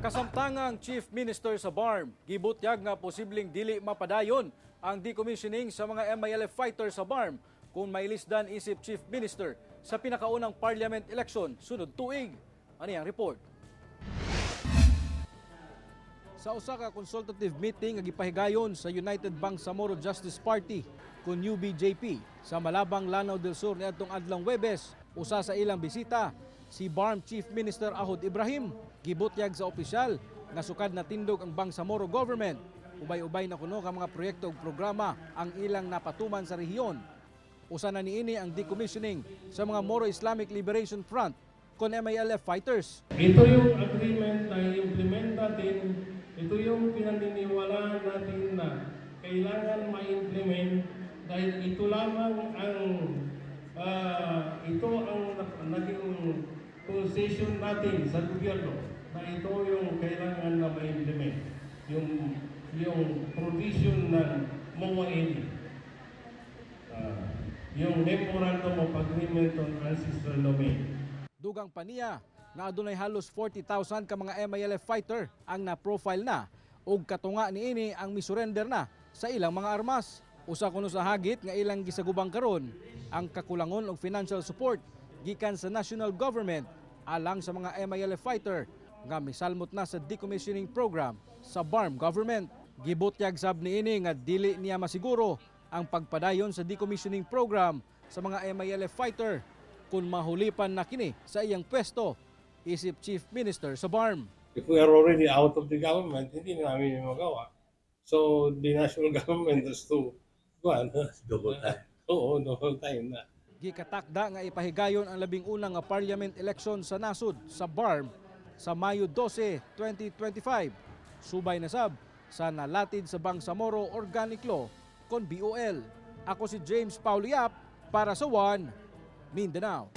Kasamtangang Chief Minister sa BARMM, gibutyag nga posibleng dili mapadayon ang decommissioning sa mga MILF fighters sa BARMM kung mailisdan isip Chief Minister sa pinakaunang parliament election sunod tuig. Ani ang report. Sa usa ka consultative meeting nga gipahigayon sa United Bangsamoro Justice Party kon UBJP sa Malabang, Lanao del Sur niadtong adlawng Webes, usa sa ilang bisita si BARMM Chief Minister Ahod Ibrahim. Gibutyag sa opisyal nga sukad na tindog ang Bangsamoro government, ubay-ubay na kuno ka mga proyekto ug programa ang ilang napatuman sa rehiyon. Usa na niini ang decommissioning sa mga Moro Islamic Liberation Front kon MILF fighters. Ito yung agreement na i-implement natin, ito yung pinaniniwalaan natin na kailangan ma-implement dahil ito lamang ang ito ang naging concession natin sa gobyerno na ito yung kailangan na ma-implement, yung provision ng MOA-AD. Yung Memorandum of Agreement on Ancestral Domain. Dugang pa niya nga adunay halos 40,000 ka mga MILF fighter ang na-profile na ug katunga niini ang misurrender na sa ilang mga armas. Usa kuno sa hagit nga ilang gisagubang karon ang kakulangon og financial support gikan sa national government alang sa mga MILF fighter nga misalmot na sa decommissioning program sa BARMM government. Gibutyag sab niini nga dili niya masiguro ang pagpadayon sa decommissioning program sa mga MILF fighter kung mahulipan na kini sa iyang pwesto isip Chief Minister sa BARMM. If we are already out of the government, hindi na namin yung magawa. So, the national government has to, kuwan, Double time. Oo, double time na. Gikatakda nga ipahigayon ang 11 nga parliament election sa nasod sa BARMM sa Mayo 12, 2025. Subay na sab sa nalatid sa Bangsamoro Organic Law kon BOL. Ako si James Paulo Yap para sa One Mindanao.